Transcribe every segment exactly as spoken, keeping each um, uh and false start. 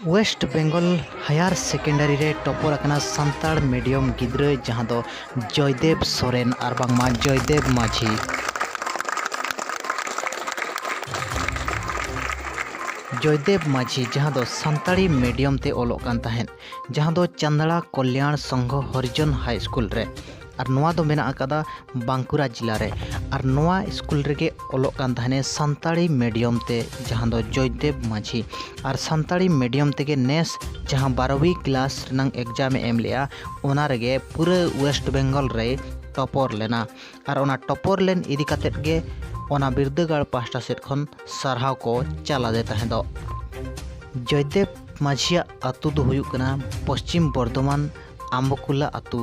West Bengal higher secondary ᱨᱮ ᱴᱚᱯᱚᱨ ᱟᱠᱟᱱᱟ Santal medium ᱜᱤᱫᱽᱨᱟᱹ, ᱡᱟᱦᱟᱸ ᱫᱚ ᱡᱚᱭᱫᱮᱵ ᱥᱚᱨᱮᱱ ᱟᱨ ᱵᱟᱝᱢᱟ ᱡᱚᱭᱫᱮᱵ ᱢᱟᱹᱡᱷᱤ᱾ ᱡᱚᱭᱫᱮᱵ ᱢᱟᱹᱡᱷᱤ, ᱡᱟᱦᱟᱸ ᱫᱚ ᱥᱟᱱᱛᱟᱲᱤ ᱢᱤᱰᱤᱭᱟᱢ ᱛᱮ ᱚᱞᱚᱜ ᱠᱟᱱ ᱛᱟᱦᱮᱸᱫ, ᱡᱟᱦᱟᱸ ᱫᱚ ᱪᱟᱸᱫᱽᱲᱟ ᱠᱚᱞᱭᱟᱬ ᱥᱚᱝᱜᱷᱚ ᱦᱚᱨᱤᱡᱚᱱ ᱦᱟᱭ ᱥᱠᱩᱞ ᱨᱮ, ᱟᱨ ᱱᱚᱣᱟ ᱫᱚ ᱢᱮᱱᱟᱜ ᱟᱠᱟᱫᱟ ᱵᱟᱸᱠᱩᱲᱟ ᱡᱮᱞᱟ ᱨᱮ᱾ ᱟᱨ ᱱᱚᱣᱟ ᱥᱠᱩᱞ ᱨᱮᱜᱮ ᱚᱞᱚᱜ ᱠᱟᱱ ᱛᱟᱦᱮᱱᱮ ᱥᱟᱱᱛᱟᱲᱤ ᱢᱤᱰᱤᱭᱟᱢ ᱛᱮ, ᱡᱟᱦᱟᱸ ᱫᱚ ᱡᱚᱭᱫᱮᱵ ᱢᱟᱹᱡᱷᱤ᱾ ᱟᱨ ᱥᱟᱱᱛᱟᱲᱤ ᱢᱤᱰᱤᱭᱟᱢ ᱛᱮᱜᱮ ᱱᱮᱥ ᱡᱟᱦᱟᱸ ᱵᱟᱨᱚᱣᱤ ᱠᱞᱟᱥ ᱨᱮᱱᱟᱝ ᱮᱠᱡᱟᱢ ᱮ ᱮᱢ ᱞᱮᱜᱼᱟ, ᱚᱱᱟ ᱨᱮᱜᱮ ᱯᱩᱨᱟᱹ ᱳᱭᱮᱥᱴ ᱵᱮᱝᱜᱚᱞ ᱨᱮᱭ ᱴᱚᱯᱚᱨ ᱞᱮᱱᱟ᱾ ᱟᱨ ᱚᱱᱟ ᱴᱚᱯᱚᱨ ᱞᱮᱱ ᱤᱫᱤ ᱠᱟᱛᱮᱫ ᱜᱮ ᱚᱱᱟ ᱵᱤᱨᱫᱟᱹᱜᱟᱲ ᱯᱟᱦᱴᱟ ᱥᱮᱫ ᱠᱷᱚᱱ ᱥᱟᱨᱦᱟᱣ ᱠᱚ ᱪᱟᱞᱟᱫᱮ ᱛᱟᱦᱮᱸᱫᱚᱜ᱾ ᱡᱚᱭᱫᱮᱵ ᱢᱟᱹᱡᱷᱤᱭᱟᱜ ᱟᱹᱛᱩ ᱫᱚ ᱦᱩᱭᱩᱜ ᱠᱟᱱᱟ ᱯᱚᱥᱪᱤᱢ ᱵᱚᱨᱫᱷᱚᱢᱟᱱ ᱟᱢᱵᱚᱠᱩᱞᱟ ᱟᱹᱛᱩ᱾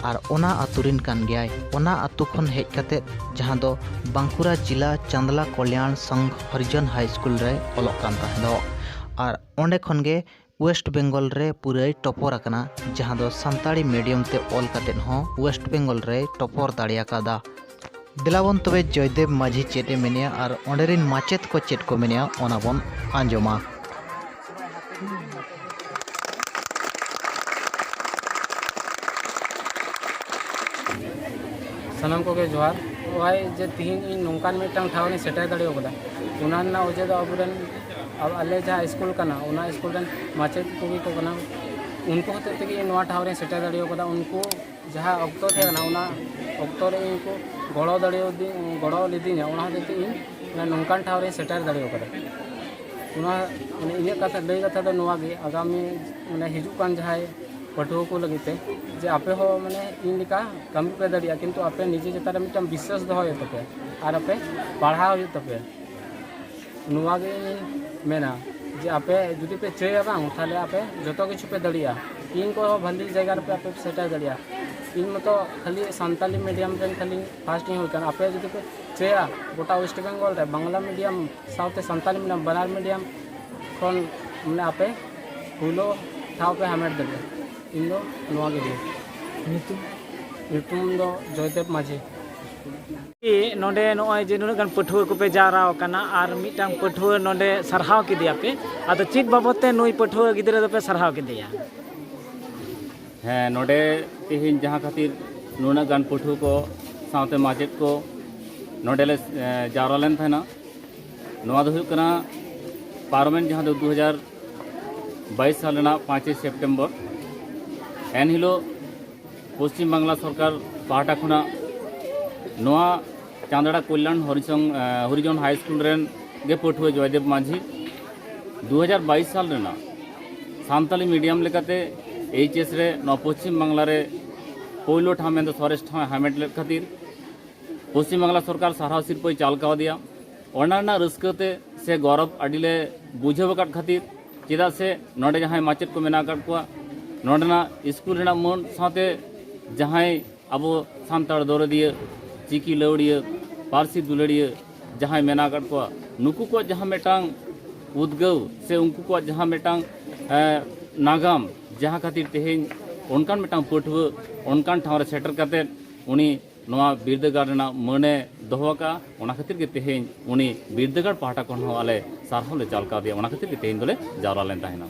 ᱟᱨ ᱚᱱᱟ ᱟᱹᱛᱩ ᱨᱮᱱ ᱠᱟᱱ ᱜᱮᱭᱟᱭ᱾ ᱚᱱᱟ ᱟᱹᱛᱩ ᱠᱷᱚᱱ ᱦᱮᱡ ᱠᱟᱛᱮᱫ, ᱡᱟᱦᱟᱸ ᱫᱚ ᱵᱟᱸᱠᱩᱲᱟ ᱡᱮᱞᱟ ᱪᱟᱸᱫᱽᱞᱟ ᱠᱚᱞᱭᱟᱬ ᱥᱚᱝᱜᱷ ᱦᱚᱨᱤᱡᱚᱱ ᱦᱟᱭ ᱥᱠᱩᱞ ᱨᱮ ᱚᱞᱚᱜ ᱠᱟᱱ ᱛᱟᱦᱮᱸᱫᱚᱜ᱾ ᱟᱨ ᱚᱸᱰᱮ ᱠᱷᱚᱱ ᱜᱮ ᱳᱭᱮᱥᱴ ᱵᱮᱝᱜᱚᱞ ᱨᱮ ᱯᱩᱨᱟᱹᱭ ᱴᱚᱯᱚᱨ ᱟᱠᱟᱱᱟ, ᱡᱟᱦᱟᱸ ᱫᱚ ᱥᱟᱱᱛᱟᱲᱤ ᱢᱤᱰᱤᱭᱟᱢ ᱛᱮ ᱚᱞ ᱠᱟᱛᱮᱫ ᱦᱚᱸ ᱳᱭᱮᱥᱴ ᱵᱮᱝᱜᱚᱞ ᱨᱮᱭ ᱴᱚᱯᱚᱨ ᱫᱟᱲᱮ ᱟᱠᱟᱫᱟ᱾ ᱫᱮᱞᱟᱵᱚᱱ ᱛᱚᱵᱮ ᱡᱚᱭᱫᱮᱵ ᱢᱟᱹᱡᱷᱤ ᱪᱮᱫ ᱮ ᱢᱮᱱᱮᱜᱼᱟ ᱟᱨ ᱚᱸᱰᱮ ᱨᱮᱱ ᱢᱟᱪᱮᱫ ᱠᱚ ᱪᱮᱫ ᱠᱚ ᱢᱮᱱᱮᱜᱼᱟ, ᱚᱱᱟ ᱵᱚᱱ ᱟᱸᱡᱚᱢᱟ᱾ ᱥᱟᱱᱟᱢ ᱠᱚᱜᱮ ᱡᱚᱦᱟᱨ᱾ ᱱᱚᱜᱼᱚᱭ ᱡᱮ ᱛᱤᱦᱤᱧ ᱤᱧ ᱱᱚᱝᱠᱟᱱ ᱢᱤᱫᱴᱟᱝ ᱴᱷᱟᱶ ᱨᱤᱧ ᱥᱮᱴᱮᱨ ᱫᱟᱲᱮ ᱠᱟᱫᱟ, ᱚᱱᱟ ᱨᱮᱱᱟᱜ ᱚᱡᱮ ᱫᱚ ᱟᱵᱚᱨᱮᱱ, ᱟᱵ-, ᱟᱞᱮ ᱡᱟᱦᱟᱸ ᱥᱠᱩᱞ ᱠᱟᱱᱟ, ᱚᱱᱟ ᱥᱠᱩᱞ ᱨᱮᱱ ᱢᱟᱪᱮᱫ ᱠᱚᱜᱮ ᱠᱚ ᱠᱟᱱᱟ᱾ ᱩᱱᱠᱩ ᱦᱚᱛᱮᱡ ᱛᱮᱜᱮ ᱤᱧ ᱱᱚᱣᱟ ᱴᱷᱟᱶ ᱨᱤᱧ ᱥᱮᱴᱮᱨ ᱫᱟᱲᱮ ᱠᱟᱫᱟ᱾ ᱩᱱᱠᱩ ᱡᱟᱦᱟᱸ ᱚᱠᱛᱚ ᱛᱟᱦᱮᱸ ᱠᱟᱱᱟ, ᱚᱱᱟ ᱚᱠᱛᱚ ᱨᱮ ᱤᱧ ᱠᱚ ᱜᱚᱲᱚ ᱫᱟᱲᱮᱭᱟᱫᱤᱧ, ᱜᱚᱲᱚ ᱞᱤᱫᱤᱧᱟ᱾ ᱚᱱᱟ ᱦᱚᱛᱮᱡ ᱛᱮ ᱤᱧ ᱱᱚᱝᱠᱟᱱ ᱴᱷᱟᱶ ᱨᱤᱧ ᱥᱮᱴᱮᱨ ᱫᱟᱲᱮ ᱠᱟᱫᱟ᱾ ᱚᱱᱟ, ᱢᱟᱱᱮ, ᱤᱧᱟᱹᱜ ᱠᱟᱛᱷᱟ, ᱞᱟᱹᱭ ᱠᱟᱛᱷᱟ ᱫᱚ ᱱᱚᱣᱟ ᱜᱮ, ᱟᱜᱟᱢᱤ, ᱢᱟᱱᱮ, ᱦᱤᱡᱩᱜ ᱠᱟᱱ ᱡᱟᱦᱟᱸᱭ ᱯᱟᱹᱴᱷᱩᱣᱟᱹ ᱠᱚ ᱞᱟᱹᱜᱤᱫ ᱛᱮ, ᱡᱮ ᱟᱯᱮ ᱦᱚᱸ, ᱢᱟᱱᱮ, ᱤᱧ ᱞᱮᱠᱟ ᱠᱟᱹᱢᱤ ᱯᱮ ᱫᱟᱲᱮᱭᱟᱜᱼᱟ, ᱠᱤᱱᱛᱩ ᱟᱯᱮ ᱱᱤᱡᱮ ᱪᱮᱛᱟᱱ ᱨᱮ ᱢᱤᱫᱴᱟᱝ ᱵᱤᱥᱥᱟᱥ ᱫᱚᱦᱚᱭ ᱦᱩᱭᱩᱜ ᱛᱟᱯᱮᱭᱟ ᱟᱨ ᱟᱯᱮ ᱯᱟᱲᱦᱟᱣ ᱦᱩᱭᱩᱜ ᱛᱟᱯᱮᱭᱟ᱾ ᱱᱚᱣᱟ ᱜᱮ ᱤᱧᱤᱧ ᱢᱮᱱᱟ, ᱡᱮ ᱟᱯᱮ ᱡᱩᱫᱤ ᱯᱮ ᱪᱟᱹᱭᱟ ᱵᱟᱝ, ᱛᱟᱦᱞᱮ ᱟᱯᱮ ᱡᱚᱛᱚ ᱠᱤᱪᱷᱩ ᱯᱮ ᱫᱟᱲᱮᱭᱟᱜᱼᱟ᱾ ᱤᱧ ᱠᱚ ᱦᱚᱸ ᱵᱷᱟᱹᱞᱤ ᱡᱟᱭᱜᱟ ᱨᱮᱯᱮ, ᱟᱯᱮ ᱯᱮ ᱥᱮᱴᱮᱨ ᱫᱟᱲᱮᱭᱟᱜᱼᱟ᱾ ᱤᱧ ᱢᱚᱛᱚ ᱠᱷᱟᱹᱞᱤ ᱥᱟᱱᱛᱟᱞᱤ ᱢᱤᱰᱤᱭᱟᱢ ᱨᱮᱱ ᱠᱷᱟᱹᱞᱤ ᱯᱷᱟᱥᱴ ᱤᱧ ᱦᱩᱭ ᱠᱟᱱᱟ᱾ ᱟᱯᱮ ᱡᱩᱫᱤ ᱯᱮ ᱪᱟᱹᱭᱟ ᱜᱚᱴᱟ ᱳᱭᱮᱥᱴ ᱵᱮᱝᱜᱚᱞ ᱨᱮ ᱵᱟᱝᱞᱟ ᱢᱤᱰᱤᱭᱟᱢ ᱥᱟᱶᱛᱮ ᱥᱟᱱᱛᱟᱞᱤ ᱢᱤᱰᱤᱭᱟᱢ, ᱵᱟᱱᱟᱨ ᱢᱤᱰᱤᱭᱟᱢ ᱠᱷᱚᱱ, ᱢᱟᱱᱮ, ᱟᱯᱮ ᱯᱳᱭᱞᱳ ᱴᱷᱟᱶ ᱯᱮ ᱦᱟᱢᱮᱴ ᱫᱟᱲᱮᱭᱟᱜᱼᱟ᱾ ᱤᱧ ᱫᱚ ᱱᱚᱣᱟ ᱜᱮ ᱞᱟᱹᱭ᱾ ᱧᱩᱛᱩᱢ? ᱧᱩᱛᱩᱢ ᱫᱚ ᱡᱚᱭᱫᱮᱵ ᱢᱟᱹᱡᱷᱤ᱾ ᱱᱚᱰᱮ ᱱᱚᱜᱼᱚᱭ ᱡᱮ ᱱᱩᱱᱟᱹᱜ ᱜᱟᱱ ᱯᱟᱹᱴᱷᱩᱣᱟᱹ ᱠᱚᱯᱮ ᱡᱟᱣᱨᱟ ᱟᱠᱟᱱᱟ ᱟᱨ ᱢᱤᱫᱴᱟᱝ ᱯᱟᱹᱴᱷᱩᱣᱟᱹ ᱱᱚᱰᱮ ᱥᱟᱨᱦᱟᱣ ᱠᱮᱫᱮᱭᱟᱯᱮ, ᱟᱫᱚ ᱪᱮᱫ ᱵᱟᱵᱚᱛ ᱛᱮ ᱱᱩᱭ ᱯᱟᱹᱴᱷᱩᱣᱟᱹ ᱜᱤᱫᱽᱨᱟᱹ ᱫᱚᱯᱮ ᱥᱟᱨᱦᱟᱣ ᱠᱮᱫᱮᱭᱟ? ᱦᱮᱸ, ᱱᱚᱰᱮ ᱛᱮᱦᱮᱧ ᱡᱟᱦᱟᱸ ᱠᱷᱟᱹᱛᱤᱨ ᱱᱩᱱᱟᱹᱜ ᱜᱟᱱ ᱯᱟᱹᱴᱷᱩᱣᱟᱹ ᱠᱚ ᱥᱟᱶᱛᱮ ᱢᱟᱪᱮᱫ ᱠᱚ ᱱᱚᱰᱮ ᱞᱮ, ᱮ, ᱡᱟᱣᱨᱟ ᱞᱮᱱ ᱛᱟᱦᱮᱱᱟ, ᱱᱚᱣᱟ ᱫᱚ ᱦᱩᱭᱩᱜ ᱠᱟᱱᱟ ᱯᱟᱨᱚᱢᱮᱱ ᱡᱟᱦᱟᱸ ᱫᱚ ᱫᱩ ᱦᱟᱡᱟᱨ ᱵᱟᱭᱤᱥ ᱥᱟᱞ ᱨᱮᱱᱟᱜ ᱯᱟᱸᱪᱮᱭ ᱥᱮᱯᱴᱮᱢᱵᱚᱨ᱾ ᱮᱱᱦᱤᱞᱳᱜ ᱯᱚᱥᱪᱤᱢ ᱵᱟᱝᱞᱟ ᱥᱚᱨᱠᱟᱨ ᱯᱟᱦᱴᱟ ᱠᱷᱚᱱᱟᱜ ᱱᱚᱣᱟ ᱪᱟᱸᱫᱲᱟ ᱠᱚᱞᱭᱟᱱ ᱦᱚᱨᱤᱥᱚᱝ-, ᱮ, ᱦᱚᱨᱤᱡᱚᱱ ᱦᱟᱭ ᱥᱠᱩᱞ ᱨᱮᱱ ᱜᱮ ᱯᱟᱹᱴᱷᱩᱣᱟᱹ ᱡᱚᱭᱫᱮᱵ ᱢᱟᱹᱡᱷᱤ ᱫᱩ ᱦᱟᱡᱟᱨ ᱵᱟᱭᱤᱥ ᱥᱟᱞ ᱨᱮᱱᱟᱜ ᱥᱟᱱᱛᱟᱞᱤ ᱢᱤᱰᱤᱭᱟᱢ ᱞᱮᱠᱟᱛᱮ ᱮᱭᱤᱪ ᱮᱥ ᱨᱮ ᱱᱚᱣᱟ ᱯᱚᱥᱪᱤᱢ ᱵᱟᱝᱞᱟ ᱨᱮ ᱯᱳᱭᱞᱳ ᱴᱷᱟᱶ ᱢᱮᱱᱫᱚ ᱥᱚᱨᱮᱥ ᱴᱷᱟᱶ ᱮ ᱦᱟᱢᱮᱴ ᱞᱮᱫ ᱠᱷᱟᱹᱛᱤᱨ ᱯᱚᱥᱪᱤᱢ ᱵᱟᱝᱞᱟ ᱥᱚᱨᱠᱟᱨ ᱥᱟᱨᱦᱟᱣ ᱥᱤᱨᱯᱟᱹᱭ ᱪᱟᱞ ᱠᱟᱣᱫᱮᱭᱟ᱾ ᱚᱱᱟ ᱨᱮᱱᱟᱜ ᱨᱟᱹᱥᱠᱟᱹ ᱛᱮ ᱥᱮ ᱜᱚᱨᱚᱵᱽ ᱟᱹᱰᱤ ᱞᱮ ᱵᱩᱡᱷᱟᱹᱣ ᱟᱠᱟᱫ ᱠᱷᱟᱹᱛᱤᱨ, ᱪᱮᱫᱟᱜ ᱥᱮ ᱱᱚᱰᱮ ᱡᱟᱦᱟᱸᱭ ᱢᱟᱪᱮᱫ ᱠᱚ ᱢᱮᱱᱟᱜ ᱟᱠᱟᱫ ᱠᱚᱣᱟ, ᱱᱚᱰᱮᱱᱟᱜ ᱥᱠᱩᱞ ᱨᱮᱱᱟᱜ ᱢᱟᱹᱱ ᱥᱟᱶᱛᱮ ᱡᱟᱦᱟᱸᱭ ᱟᱵᱚ ᱥᱟᱱᱛᱟᱲ ᱫᱚᱨᱚᱫᱤᱭᱟᱹ, ᱪᱤᱠᱤ ᱞᱟᱹᱣᱲᱤᱭᱟᱹ, ᱯᱟᱹᱨᱥᱤ ᱫᱩᱞᱟᱹᱲᱤᱭᱟᱹ ᱡᱟᱦᱟᱸᱭ ᱢᱮᱱᱟᱜ ᱟᱠᱟᱫ ᱠᱚᱣᱟ, ᱱᱩᱠᱩ ᱠᱚᱣᱟᱜ ᱡᱟᱦᱟᱸ ᱢᱤᱫᱴᱟᱝ ᱩᱫᱽᱜᱟᱹᱣ ᱥᱮ ᱩᱱᱠᱩ ᱠᱚᱣᱟᱜ ᱡᱟᱦᱟᱸ ᱢᱤᱫᱴᱟᱝ, ᱮ, ᱱᱟᱜᱟᱢ, ᱡᱟᱦᱟᱸ ᱠᱷᱟᱹᱛᱤᱨ ᱛᱮᱦᱮᱧ ᱚᱱᱠᱟᱱ ᱢᱤᱫᱴᱟᱝ ᱯᱟᱹᱴᱷᱩᱣᱟᱹ ᱚᱱᱠᱟᱱ ᱴᱷᱟᱶ ᱨᱮ ᱥᱮᱴᱮᱨ ᱠᱟᱛᱮᱫ ᱩᱱᱤ ᱱᱚᱣᱟ ᱵᱤᱨᱫᱟᱹᱜᱟᱲ ᱨᱮᱱᱟᱜ ᱢᱟᱹᱱᱮ ᱫᱚᱦᱚ ᱟᱠᱟᱫᱼᱟ, ᱚᱱᱟ ᱠᱷᱟᱹᱛᱤᱨ ᱜᱮ ᱛᱮᱦᱮᱧ ᱩᱱᱤ ᱵᱤᱨᱫᱟᱹᱜᱟᱲ ᱯᱟᱦᱴᱟ ᱠᱷᱚᱱ ᱦᱚᱸ ᱟᱞᱮ ᱥᱟᱨᱦᱟᱣ ᱞᱮ ᱪᱟᱞ ᱠᱟᱣᱫᱮᱭᱟ, ᱚᱱᱟ ᱠᱷᱟᱹᱛᱤᱨ ᱜᱮ ᱛᱮᱦᱮᱧ ᱫᱚᱞᱮ ᱡᱟᱣᱨᱟ ᱞᱮᱱ ᱛᱟᱦᱮᱱᱟ᱾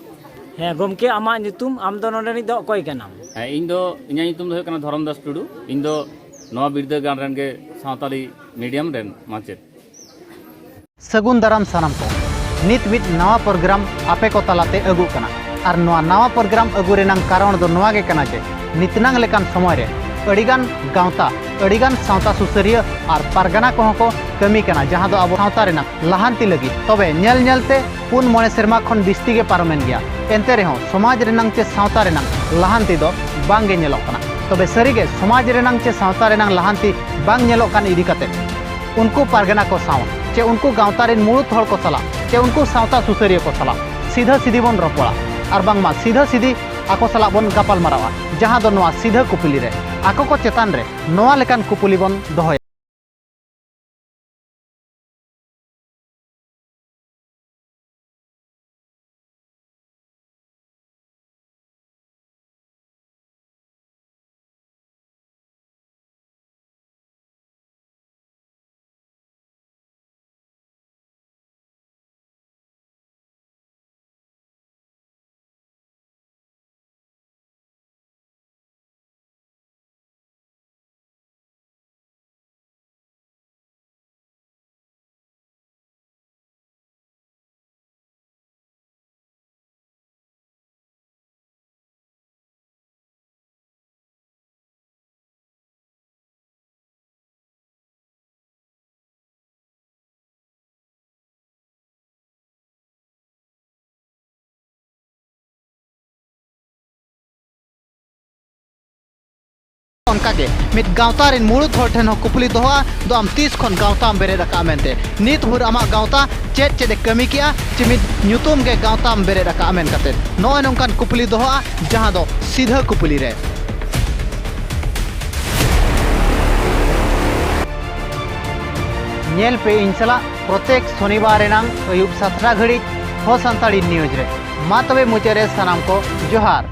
ᱦᱮᱸ ᱜᱚᱢᱠᱮ, ᱟᱢᱟᱜ ᱧᱩᱛᱩᱢ, ᱟᱢ ᱫᱚ ᱱᱚᱰᱮ ᱨᱤᱱᱤᱡ ᱫᱚ ᱚᱠᱚᱭ ᱠᱟᱱᱟᱢ? ᱦᱮᱸ, ᱤᱧ ᱫᱚ, ᱤᱧᱟᱹᱜ ᱧᱩᱛᱩᱢ ᱫᱚ ᱦᱩᱭᱩᱜ ᱠᱟᱱᱟ ᱫᱷᱚᱨᱚᱢ ᱫᱟᱥ ᱴᱩᱰᱩ᱾ ᱤᱧ ᱫᱚ ᱱᱚᱣᱟ ᱵᱤᱨᱫᱟᱹᱜᱟᱲ ᱨᱮᱱ ᱜᱮ ᱥᱟᱶᱛᱟᱞᱤ ᱢᱤᱰᱤᱭᱟᱢ ᱨᱮᱱ ᱢᱟᱪᱮᱫ᱾ ᱥᱟᱹᱜᱩᱱ ᱫᱟᱨᱟᱢ ᱥᱟᱱᱟᱢ ᱠᱚ᱾ ᱱᱤᱛ ᱢᱤᱫ ᱱᱟᱣᱟ ᱯᱨᱳᱜᱨᱟᱢ ᱟᱯᱮ ᱠᱚ ᱛᱟᱞᱟᱛᱮ ᱟᱹᱜᱩᱜ ᱠᱟᱱᱟ᱾ ᱟᱨ ᱱᱚᱣᱟ ᱱᱟᱣᱟ ᱯᱨᱳᱜᱨᱟᱢ ᱟᱹᱜᱩ ᱨᱮᱱᱟᱝ ᱠᱟᱨᱚᱱ ᱫᱚ ᱱᱚᱣᱟ ᱜᱮ ᱠᱟᱱᱟ ᱡᱮ, ᱱᱤᱛᱱᱟᱝ ᱞᱮᱠᱟᱱ ᱥᱚᱢᱚᱭ ᱨᱮ ᱟᱹᱰᱤᱜᱟᱱ ᱜᱟᱶᱛᱟ, ᱟᱹᱰᱤᱜᱟᱱ ᱥᱟᱶᱛᱟ ᱥᱩᱥᱟᱹᱨᱤᱭᱟᱹ ᱟᱨ ᱯᱟᱨᱜᱟᱱᱟ ᱠᱚᱦᱚᱸ ᱠᱚ ᱠᱟᱹᱢᱤ ᱠᱟᱱᱟ, ᱡᱟᱦᱟᱸ ᱫᱚ ᱟᱵᱚ ᱥᱟᱶᱛᱟ ᱨᱮᱱᱟᱜ ᱞᱟᱦᱟᱱᱛᱤ ᱞᱟᱹᱜᱤᱫ᱾ ᱛᱚᱵᱮ ᱧᱮᱞ ᱧᱮᱞᱛᱮ ᱯᱩᱱ ᱢᱚᱬᱮ ᱥᱮᱨᱢᱟ ᱠᱷᱚᱱ ᱵᱤᱥᱛᱤ ᱜᱮ ᱯᱟᱨᱚᱢᱮᱱ ᱜᱮᱭᱟ, ᱮᱱᱛᱮ ᱨᱮᱦᱚᱸ ᱥᱚᱢᱟᱡᱽ ᱨᱮᱱᱟᱝ ᱪᱮ ᱥᱟᱶᱛᱟ ᱨᱮᱱᱟᱝ ᱞᱟᱦᱟᱱᱛᱤ ᱫᱚ ᱵᱟᱝ ᱜᱮ ᱧᱮᱞᱚᱜ ᱠᱟᱱᱟ᱾ ᱛᱚᱵᱮ ᱥᱟᱹᱨᱤᱜᱮ ᱥᱚᱢᱟᱡᱽ ᱨᱮᱱᱟᱝ ᱪᱮ ᱥᱟᱶᱛᱟ ᱨᱮᱱᱟᱝ ᱞᱟᱦᱟᱱᱛᱤ ᱵᱟᱝ ᱧᱮᱞᱚᱜ ᱠᱟᱱ ᱤᱫᱤ ᱠᱟᱛᱮ ᱩᱱᱠᱩ ᱯᱟᱨᱜᱟᱱᱟ ᱠᱚ ᱥᱟᱶ ᱪᱮ ᱩᱱᱠᱩ ᱜᱟᱶᱛᱟ ᱨᱮᱱ ᱢᱩᱲᱩᱫ ᱦᱚᱲ ᱠᱚ ᱥᱟᱞᱟᱜ ᱪᱮ ᱩᱱᱠᱩ ᱥᱟᱶᱛᱟ ᱥᱩᱥᱟᱹᱨᱤᱭᱟᱹ ᱠᱚ ᱥᱟᱞᱟᱜ ᱥᱤᱫᱷᱟᱹ ᱥᱤᱫᱷᱤ ᱵᱚᱱ ᱨᱚᱯᱚᱲᱟ, ᱟᱨ ᱵᱟᱝᱢᱟ ᱥᱤᱫᱷᱟᱹ ᱥᱤᱫᱷᱤ ᱟᱠᱚ ᱥᱟᱞᱟᱜ ᱵᱚᱱ ᱜᱟᱯᱟᱞ ᱢᱟᱨᱟᱣᱟ, ᱡᱟᱦᱟᱸ ᱫᱚ ᱱᱚᱣᱟ ᱥᱤᱫᱷᱟᱹ ᱠᱩᱯᱩᱞᱤ ᱨᱮ ᱟᱠᱚ ᱠᱚ ᱪᱮᱛᱟᱱ ᱨᱮ ᱱᱚᱣᱟ ᱞᱮᱠᱟᱱ ᱠᱩᱯᱩᱞᱤ ᱵᱚᱱ ᱫᱚᱦᱚᱭᱟ᱾ ᱚᱱᱠᱟᱜᱮ ᱢᱤᱫ ᱜᱟᱶᱛᱟ ᱨᱮᱱ ᱢᱩᱲᱩᱫ ᱦᱚᱲ ᱴᱷᱮᱱ ᱦᱚᱸ ᱠᱩᱯᱞᱤ ᱫᱚᱦᱚᱜᱼᱟ, ᱫᱚ ᱟᱢ ᱛᱤᱥ ᱠᱷᱚᱱ ᱜᱟᱶᱛᱟᱢ ᱵᱮᱨᱮᱫ ᱟᱠᱟᱫᱼᱟ ᱢᱮᱱᱛᱮ, ᱱᱤᱛ ᱵᱷᱳᱨ ᱟᱢᱟᱜ ᱜᱟᱶᱛᱟ ᱪᱮᱫ ᱪᱮᱫ ᱮ ᱠᱟᱹᱢᱤ ᱠᱮᱜᱼᱟ, ᱪᱮ ᱢᱤᱫ ᱧᱩᱛᱩᱢ ᱜᱮ ᱜᱟᱶᱛᱟᱢ ᱵᱮᱨᱮᱫ ᱟᱠᱟᱫᱼᱟ ᱢᱮᱱ ᱠᱟᱛᱮ, ᱱᱚᱜᱼᱚᱭ ᱱᱚᱝᱠᱟᱱ ᱠᱩᱯᱞᱤ ᱫᱚᱦᱚᱜᱼᱟ, ᱡᱟᱦᱟᱸ ᱫᱚ ᱥᱤᱫᱷᱟᱹ ᱠᱩᱯᱞᱤ ᱨᱮ᱾ ᱧᱮᱞ ᱯᱮ ᱤᱧ ᱥᱟᱞᱟᱜ ᱯᱨᱚᱛᱮᱠ ᱥᱚᱱᱤᱵᱟᱨ ᱨᱮᱱᱟᱝ ᱟᱹᱭᱩᱵ ᱥᱟᱛᱴᱟ ᱜᱷᱟᱹᱲᱤᱡ ᱦᱚ ᱥᱟᱱᱛᱟᱲᱤ ᱱᱤᱭᱩᱡᱽ ᱨᱮ᱾ ᱢᱟ ᱛᱚᱵᱮ ᱢᱩᱪᱟᱹᱫ ᱨᱮ ᱥᱟᱱᱟᱢ ᱠᱚ ᱡᱚᱦᱟᱨ᱾